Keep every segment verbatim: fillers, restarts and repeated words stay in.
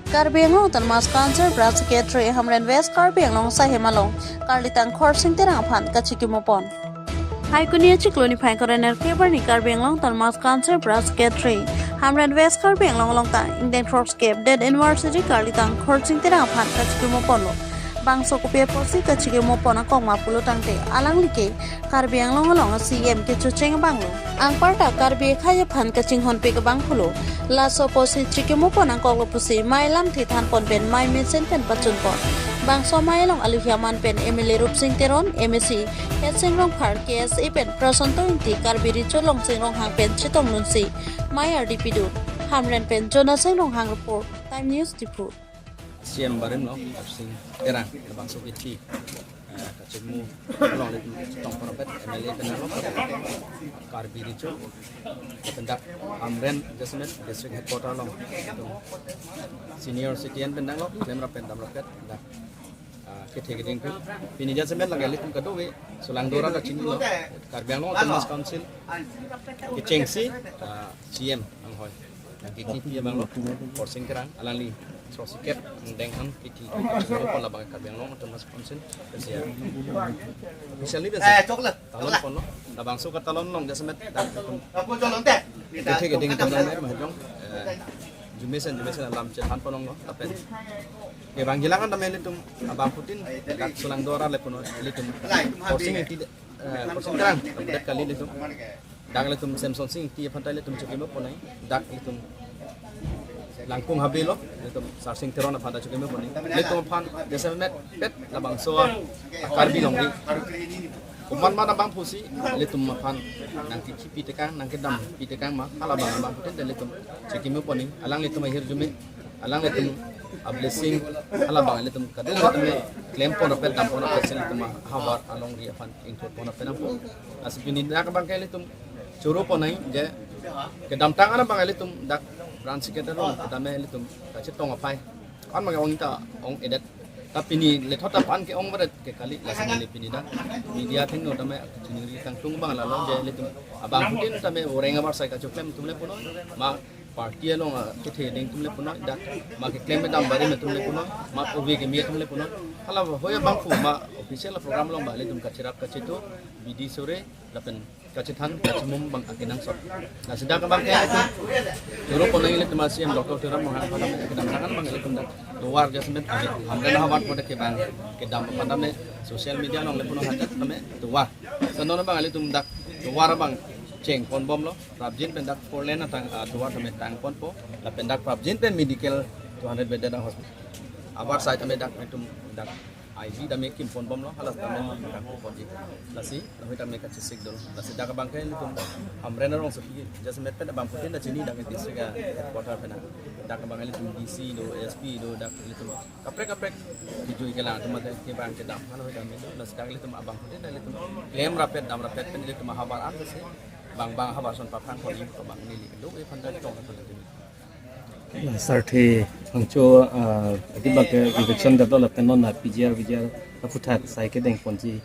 Karbi Anglong Autonomous Council Branch Secretary Hamren West Karbi Anglong Saihem along Karlitang Khorsing Terang aphan kachikimo pon. Haikuni achiklo niphai kre-nerkep arni Karbi Anglong Autonomous Council Branch Secretary Hamren West Karbi Anglong along ta ingdeng throksi kep Det University Karlitang Khorsing Terang aphan kachikimo ponlo. Bangso kopi apotsi kachikimo pon akong ma pulo tangte, alangli ke Karbi Anglong along a-C E M kechocheng abanglo. Anparta Karbi akhei aphan kachinghonpik abang pulo. Laso apotsi chikimo pon angkoklo pusi mei lamthe than pon pen mei mesen pen pachun pon. Bangso mei along aluhi aman pen M L A Rupsing Teron, M A C Hetsing Rongphar, K S A pen Prasanto Ingti, Karbi Recho Longsing Ronghang pen chetongdunsi mei ardi pidun. Hamren pen Jonasing Ronghang report, Time News Diphu. C E M barim along Khorsing Terang labangso kithi, eh, kachikimo along le tong pon rapet M L A pen along Karbi Recho pen dak Hamren jasemet District Headquarter along senior citizen pen dak lo klem rapet dam rapet dak, ah, kethe keding pen pini jasemet lake ilitum kadokave solangdo arat ta chinilo, Karbi Anglong Autonomous Council kechengsi, ah, C E M anghoi nangkekipi abanglo Khorsing Terang, alangli throksi kep ingdeng an kithi chikimo pon labang Karbi Anglong Autonomous Council. Kasi ya, misalnya biasa talon ponlo, labangso katalon along jasemet dak kethe keding pen dak mahjong, eh, jumesen jumesen alam chethan ponlonglo lapen kevang jilang an tame ilitum abangphutin dak solangdo arat le punon, ilitum Khorsing Ingti, eh, Khorsing Terang, dak kali ilitum. Dak ilitum Samson Sing Ingti aphan ta ilitum chikimo ponnoi. Dak ilitum Langkung Habe lo, ilitum Sarsing Teron aphan ta chikimo ponnoi. Ilitum aphan jasemet pet labangso a-Karbi along di komat mat abang pusi ilitum aphan nangkekipi tekang, nangkedampi tekang ma, halabang abangphutin ilitum chikimo ponnoi. Alanglitum ahirjume, alanglitum a-blessing, halabang ilitum kadokave tame klem pon rapet dam pon rapet si ilitum ahavar alongri aphan ingthur pon rapet nangpo. Lasi pini dak abang ke ilitum choro ponnoi je kedamtang an abang ilitum dak Branch Secretary along kedam ilitum kachetong aphai an abang ong ta ong-edet. Ta pini lethot ta pan ke-ong beret ke kali, lasi neli pini dak media athengno tame chiningri kangtung abang lalo je ilitum abangphutin tame oreng abar sai kachoklem atum le punon, ma party along, ah, kethe keding atum le punon, dak ma keklem kedam barim atum le punon, ma ove keme atum le punon. Hala hoi abangphu ma official program along ba ilitum kacherap kachetu, bidi sore lapen kachethan kachimum abang akenangsot. Lasi dak abang ke choro ponnoi ilitum a-C E M Doctor Tuliram Ronghang aphan tame kedamtang an abang ilitum dak tovar jasemet ave. Hamren ahavar pon dak kevang kedam aphan tame social media along le punon hajat tame tovar. Lasi non abang ilitum dak tovar abang cheng ponbomlo. Prapjin pen dak four lane atang, ah, tovar tame tang ponpo. Lapen dak prapjin pen medical two hundred bedded hospital. Abar sai tame dak ilitum dak I V tame kim ponbomlo, hala tame kang ponji. Lasi, lahoi tame kachesik dolo. Lasi dak abang ke ilitum Hamren arongsopi jasemet pen abangphutin ta chini dak district a-headquarter pen. Dak abang ilitum D C do, S P do, dak ilitum kaprek kaprek kijui kelang atum mate kevang kedam, halahoi tame do. Lasi dak ilitum abangphutin ta ilitum klem rapet dam rapet pen ilitum ahavar an si bang bang havar ason paphrang ponji abang neli do e phan dak tong ilitum. Sarthe Phangcho, ah, adi bak ke eviction dado lapen non a-P G R, V G R aputhak sai kedeng ponji.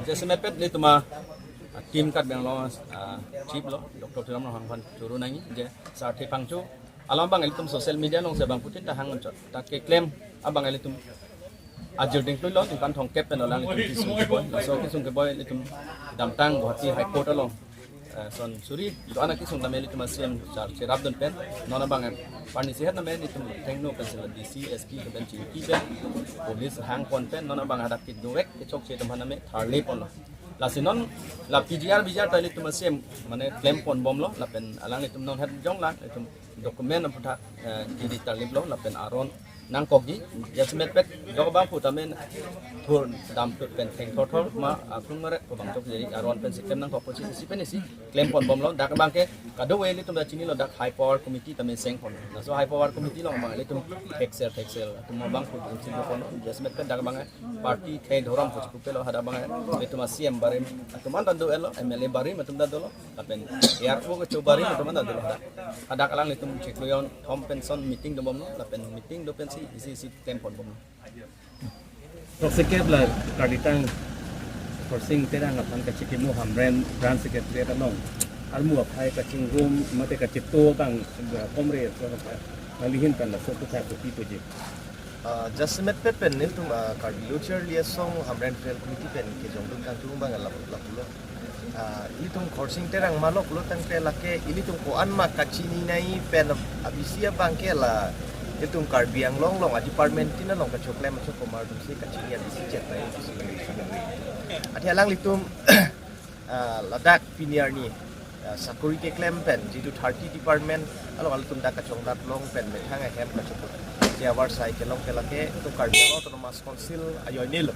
Jasemet pet ilitum a-team Karbi Anglong, ah, chief lo, Doctor Tuliram Ronghang aphan choro nangji, je Sarthe Phangcho alam abang ilitum social media alongsi abangphutin ta hang manchot. Ta keklem abang ilitum ajir ding tulo, ningkan thomkep pen alanglitum kesung keboi. Laso kesung keboi ilitum damtang Guwahati High Court along, eh, son suri do-an akesung tame ilitum a-C E M sar cherapdun pen, non abang em parnisi het tame ilitum thengno pen sila D C, S P pen chingki pen, police hang pon pen, non abang hadak kedovek kechokche atum aphan tame tharle ponlo. Lasi non la P G R, V G R ta ilitum a-C E M mane klem ponbomlo, lapen alanglitum non het jonglang ilitum document aputhak, eh, kidi tarliplo, lapen aron nangkokji, jasemet pet jok abangphu tame thur damtut pen thengthorthor ma aklung mare ko bang chok jeri aron pensi klem nangkok pusi isi pen isi klem ponbomlo. Dak abang ke kadokave ilitum ta chinilo, dak high power committee tame seng pon. Laso high power committee along abang ilitum theksel theksel atum abangphu atum si pon. Jasemet pet dak abang ke party khei dhorom pusi pupelo, hadak abang ke ilitum a-C E M barim atum an ta do-etlo, M L A barim atum ta dolo. Lapen A R O kecho barim atum an ta dolo hadak. Hadak alanglitum chiklo jon thom pen son meeting dobomlo, lapen meeting do pensi isi isi klem ponbomlo. Throksi kep la Karlitang Khorsing Terang aphan kachikimo Hamren Branch Secretariat along armu aphai kachingrum mate kacheto tang, eh, komre so apa. Nangli ahin pen laso aputhak kopi puji? Ah, jasemet pet pen nelitum, ah, Karbi Lo Charli Asong Hamren Festival Committee pen kejongdun kangtung abang la, lapulo. Ah, ilitum Khorsing Terang malok lo tangte lake ilitum ko-an ma kachininei pen abisi abang ke la ilitum Karbi Anglong along a department tin along kachoklem achokomar atumsi kachini abisi chetnei. Athe alanglitum ah, ladak pini arni, ah, sakori keklem pen jitu thirty department along ilitum dak kachongdat long pen methang ahem kachokut. Javar sai kelong ke lake itum Karbi Anglong Autonomous Council ajoine lo.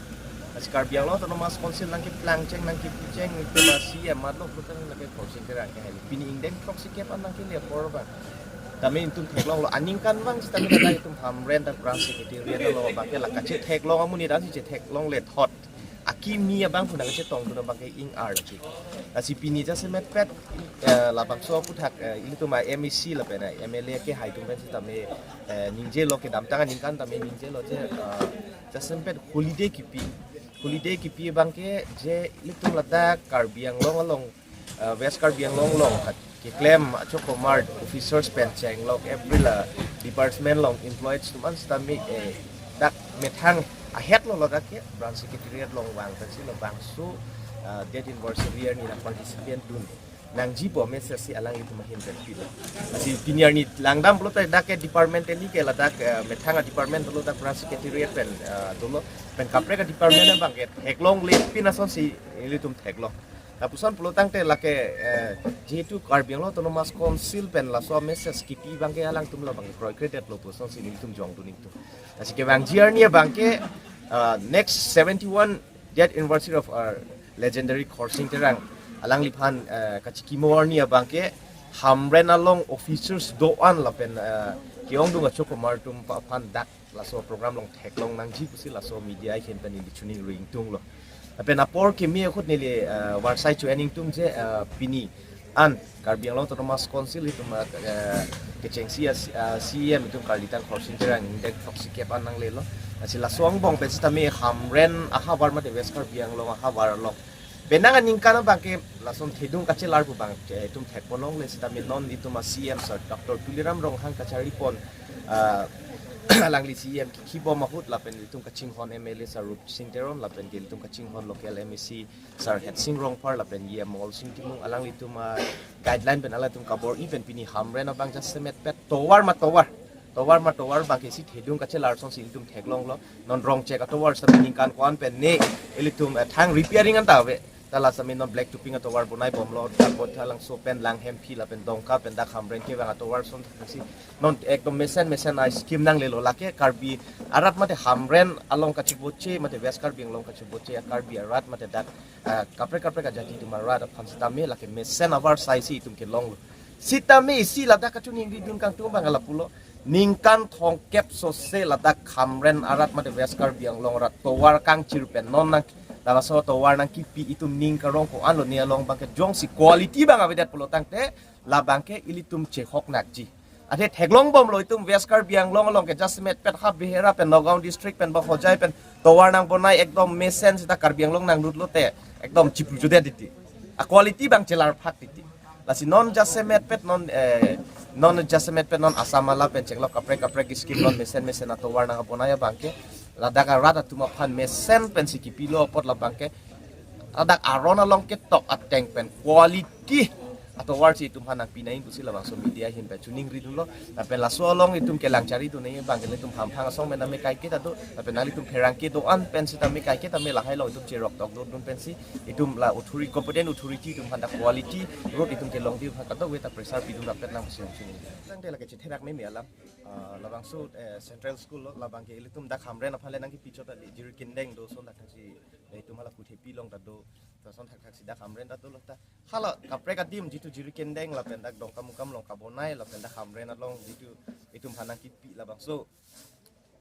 Lasi Karbi Anglong Autonomous Council nangkeplang cheng nangkepi cheng itum a C M malok lo tang lake Khorsing Terang ke heli. Pini ingdeng throksi kep an nangkele apor abang tame itum theklonglo, aningkan abang sitame ladak itum Hamren dak branch secretariat along abang ke la kachetheklong amonit ansi chetheklongle thot akimi abang pu nangkachetongdun abang ke ing-arji. Lasi pini jasemet pet, eh, labangso aputhak, eh, ilitum a M A C lapen a M L A kehai atum pen sitame, eh, ningjelo, kedamtang aningkan tame ningjelo je, eh, jasemet pet holiday kipi. Holiday kipi abang ke je ilitum ladak Karbi Anglong along, eh, West Karbi Anglong along kat keklem achokomar officers pen chenglok every la department along employees atum an sitame, eh, dak methang ahet lo ladak ke branch secretariat along vang pensi labangso, ah, death anniversary arni la participant dun nangji pu message si alanglitum ahin pen pilo. Lasi pini arni langdam pulote dak ke department teli ke ladak, eh, methang a department dolo, dak branch secretariat pen, eh, dolo, pen kaprek a department abang ke theklongle pin asonsi ilitum theklong. Lapuson pulo tangte lake, eh, jitu Karbi Anglong Autonomous Council pen laso message kipi abang ke alangtum labang kroikredetlo pu asonsi nelitum jongdun ingtung. Lasi kevangji arni abang ke, ah, next seventy-one death anniversary of our legendary Khorsing Terang alangliphan, eh, kachikimo arni abang ke Hamren along officers do-an lapen, eh, ke-ongdung achokomar atum aphan dak laso program along theklong nangji pusi laso media ahin pen neli choningri ingtunglo. Lapen apor kimi ahut neli, eh, varsai cho-en ingtung je, eh, pini an Karbi Anglong Autonomous Council itum, eh, kechengsi a, eh, C E M itum karlitang Khorsing Terang ingdeng throksi kep an nanglelo. Lasi laso angbong pen sitame Hamren ahavar mate West Karbi Anglong ahavar along penang aningkan abang ke lason thedung kachelar pu abang, eh, itum thekponlongle sitame non itum a C E M sir Doctor Tuliram Ronghang kacharipon, ah, alangli C E M kikhibom ahut lapen itum kachinghon M L A sir Rupsing Teron lapen ke itum kachinghon local M A C sir Hetsing Rongphar lapen E M Molsing Timung alanglitum, ah, guideline pen alangtum kabor-i pen pini Hamren abang jasemet pet tovar ma tovar, tovar ma tovar abang ke isi thedung kachelar asonsi itum theklonglo. Non Rongchek atovar sitame ningkan ko-an pen ne ilitum, eh, thang repairing anta ave. Ta la sitame non black topping atovar bonaibomlo, dak Boithalangso pen Langhemphi lapen Dongka pen dak Hamren kevang atovar ason thaksi non ekdom mesen mesen a scheme nanglelo, lake Karbi arat mate Hamren along kachiboche mate West Karbi Anglong kachiboche a Karbi arat mate dak, ah, kaprek kaprek ajati atum arat aphan sitame lake mesen avarsai si itum kelonglo. Sitame isi ladak kachoningridun kangtung abang lapulo. Ningkan thomkep sose ladak Hamren arat mate West Karbi Anglong arat tovar kangchir pen non nang, laso tovar nangkipi itum ning karong ko-anlo ne along abang ke jongsi quality abang avedet pulo tangte labang ke ilitum chehok nakji. Athe theklongbomlo itum West Karbi Anglong along ke jasemet pet ha Behera pen Nagaon district pen ba Hojai pen tovar nangbonai ekdom mesen sita Karbi Anglong nanglutlote ekdom chiprujudet titi. A quality abang chelarphak titi. Lasi non jasemet pet non, eh, non jasemet pet non Assam ala pen chenglok kaprek kaprek scheme non mesen mesen atovar nangbonai abang ke ladak arat atum aphan mesen pensi kipilo apot labang ke ladak aron along ketok ateng pen quality atovar si itum aphan nangpinang pusi labangso media ahin pen choningridunlo. Lapen laso along itum kelang charidun abang ke itum Hamphang asong pen tame kaiketa do, lapen nanglitum pherangke do-an pen sitame kaiketa me lahai along itum cherok tokdodun pensi itum la authority, competent authority atum aphan dak quality road itum kelongji aphan kadokave ta pressure pidun rapet nang pusi choningri. Tangte lake chetherak meme alam, ah, labangso, eh, central school lo, labang ke ilitum dak Hamren aphan le nangkipi chot ali, Jirikindeng do ason thaksi, eh, itum hala Kuthepi along ta do, ta ason thaksi dak Hamren ta dolo ta. Hala kaprek adim jitu Jirikindeng lapen dak Dongkamukam along kabonai lapen dak Hamren along jitu itum aphan nangkipi labangso,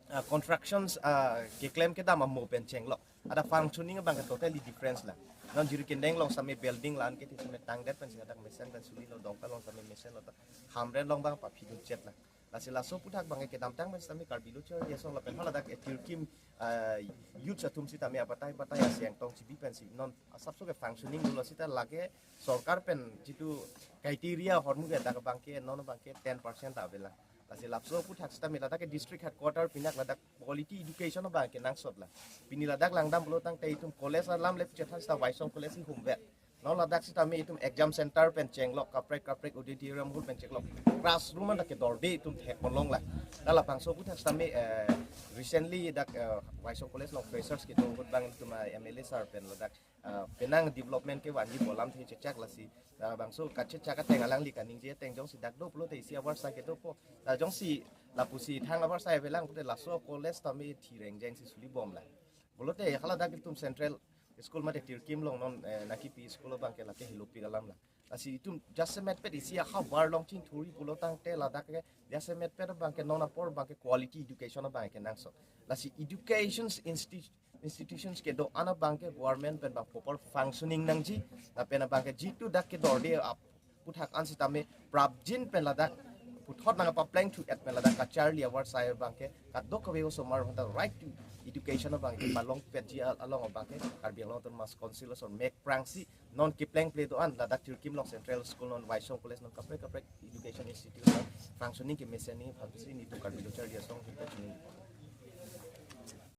ah, constructions, ah, keklem kedam amo pen chenglok. Ada functioning abang ke totally difference la. Non Jirikindeng along sitame building la-an ke sitame tangdet pensi hadak mesen pen sulilo, Dongka along sitame mesenlo ta. Hamren along abang paphidun chet la. Lasi laso aputhak abang ke kedamtang pen sitame Karbi Lo Charli Asong lapen haladak, eh, Tirkim, ah, youth atum sitame abatai batai asi angtong chibi pensi non asapso ke functioning dolo sita lake sorkar pen jitu criteria ahormu ke dak abang ke non abang ke ten percent ta avelang. Lasi lapuson aputhak sitame ladak ke district headquarter pinak ladak quality education abang ke nangsot lang. Pini ladak langdam pulo tangte itum college alam le puchethan sita Waisong College si humvet. Non ladak sitame itum exam center pen chenglok, kaprek kaprek auditorium hall pen chenglok, classroom an dak kedorde itum thek ponlong lang. Dak labangso aputhak sitame, eh, recently dak, eh, Waisong College along freshers kedo ahut abang itum, ah, M L A sir pen ladak, ah, penang development kevanji pu alamthe chechak lasi, ah, bangso kachechak ateng alangli kaningje ateng jongsi dak do pulote isi avarsai kedopo. Ah, jongsi lapusi thang avarsai avelang pulote laso college tame thireng jeng si suli bom lang. Pulote hala dak itum central school mate Tirkim along non, eh, nangkipi school abang ke lake hilopik alam lang. Lasi itum jasemetpet isi ahavar along chingthuri pulo tangte ladak ke jasemetpet abang ke non apor abang ke quality education abang ke nangsot. Lasi education insti-, institutions kedo-an abang ke government pen abang proper functioning nangji. Lapen abang ke jitu dak kedorde aputhak an sitame prapjin pen ladak puthot nangpapleng thu et pen ladak kacharli avarsai abang ke kadokave osomar aphanta right to education abang ke palongpetji al-, along abang ke Karbi Anglong Autonomous Council ason mek prangsi non keplengple do-an ladak Tirkim along central school, non Waisong College, non kaprek kaprek education institute along functioning kemesen nangji aphansi nelitum Karbi Lo Charli Asong kita chini.